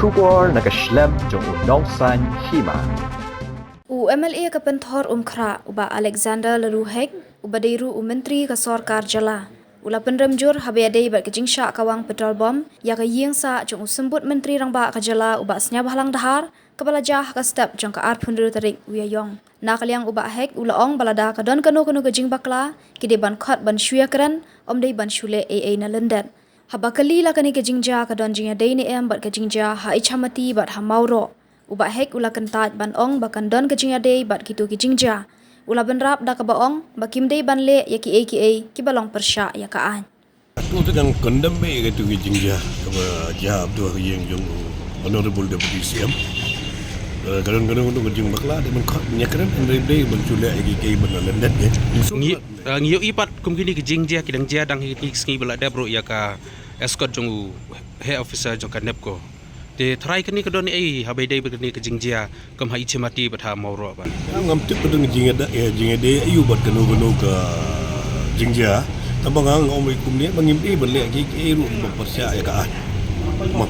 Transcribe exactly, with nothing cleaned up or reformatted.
Khubor na ka shlem jong u Nongsaiñ Hima. U M L A ka Pynthor Umkhrah, u Bah Alexander Laloo Hek, uba dei ruh u Myntri ka Sorkar Jylla, u la pynrem jur haba ïadei bad ka jingshah kawang petrol bomb ïa ka ïing sah jong u Symbud Myntri Rangbah ka Jylla, u Bah Sniawbhalang Dhar, kaba la jia ha ka step jong ka arphew hynriew tarik u Ïaïong. Na ka liang u Bah Hek u la ong ba lada ka don kano kano ka jingbakla, ki dei ban khot ban shu ïakren, ym dei ban shu leh ei ei na lyndet. Haba kylli la kane ka jingjia ka don jingïadei ne em bad ka jingjia ha Ichamati bad ha Mawroh, u Bah Hek u la kyntait ban ong ba kan don ka jingïadei bad kito ki jingjia. U la bynrap da kaba ong ba kim dei ban leh ïa kiei kiei kiba long pyrshah ïa ka aiñ. Nga te dang condemn beit ïa kito ki jingjia kaba jia ha ka ïing jong u Honorable Deputy C M. Eh, ka don, ka don, ka don ka jingbakla, dei ban khot ban ïakren, ym dei ban shu leh ïa kiei kiei ban lyndet ïa. Ngi, eh, ngi ïohi pat kum kine ki jingjia ki dang jia dang ha kine ki sngi ba la dep ruh ïa ka escort jong u High Officer jong ka NEEPCO. Te tharai kane ka don ei haba ïadei bad kane ka jingjia kum ha Ichamati bad ha Mawroh pat? Ngam tip ba don ka jingïada, eh, jingïadei aïu bad kano kano ka jingjia. Tangba nga ong kumne ba ngim dei ban leh kiei kiei ruh ba pyrshah ïa ka aiñ. Ma.